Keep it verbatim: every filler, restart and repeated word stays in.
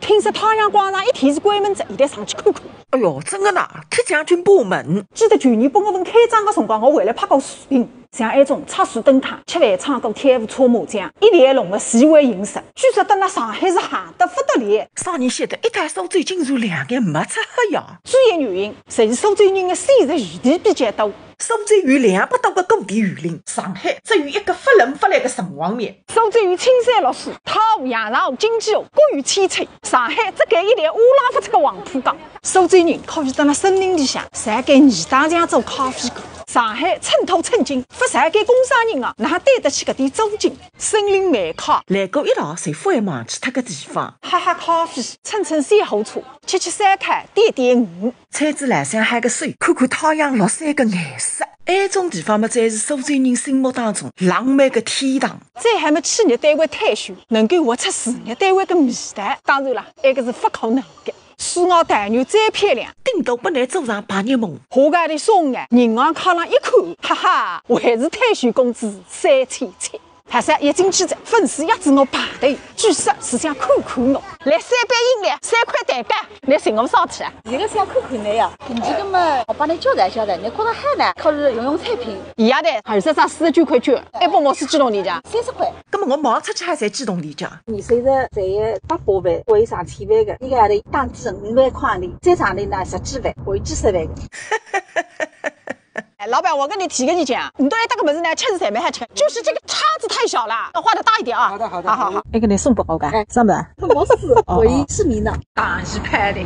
听说太阳广场一天是关门哉，现在上去看看。哎哟，真的呐，铁将军把门。记得去年八月份开张的辰光，我回来拍过视频，像埃种擦水灯塔、吃饭、唱歌、跳舞、搓麻将，一条龙的细微形式。据说等辣上海是嗨得不得了。啥人晓得一到苏州竟然两眼没擦黑呀？主要原因侪是苏州人的选择余地比较多。苏州有两百多个古典园林，上海只有一个勿冷勿热的城隍庙。苏州有青山绿水、太湖、阳澄湖、金鸡湖，各有千秋。上海只搿一条乌拉勿出个黄浦江。苏州人可以蹲辣森林里向，晒该泥塘墙做咖啡馆。上海寸土寸金，勿晒该工商银行，哪对得起搿点租金？森林美咖，来过一趟，侪勿会忘记脱个地方。喝喝咖啡，乘乘小火车，吃吃烧烤，点点鱼。搀仔老相好个手，看看太阳落山个颜色。埃种地方嘛，才是苏州人心目当中浪漫个天堂。再还没企业单位退休，能够活出事业单位个味道。当然了，埃个是勿可能的。世外桃源再漂亮，顶多拨侬做场白日梦。下个号头送眼，银行卡浪一看，哈哈，还是退休工资三千七。还是一进去仔，粉丝约仔我排队，据说是想看看我。来三杯饮料，三块蛋糕，侬寻我啥体啊？现在想看看侬呀，平时搿么我帮侬交代交代，侬觉得好呢，考虑用用产品。一样的，二十张四十九块券，还不毛是几铜钿价？三十块。那么我卖出去还才几铜钿价？你随着这一百八百，我有上千万个，一个号头打底五万块钿，再上头呢十几万，我有几十万个。哎，老板，我跟你提个意见啊，你到埃搭个物事呢，确实侪蛮好吃，就是这个叉子太小了，要换的大一点啊。好的好的好好好。那个你送不我个，哎上门。我是唯一市民的。大一派的。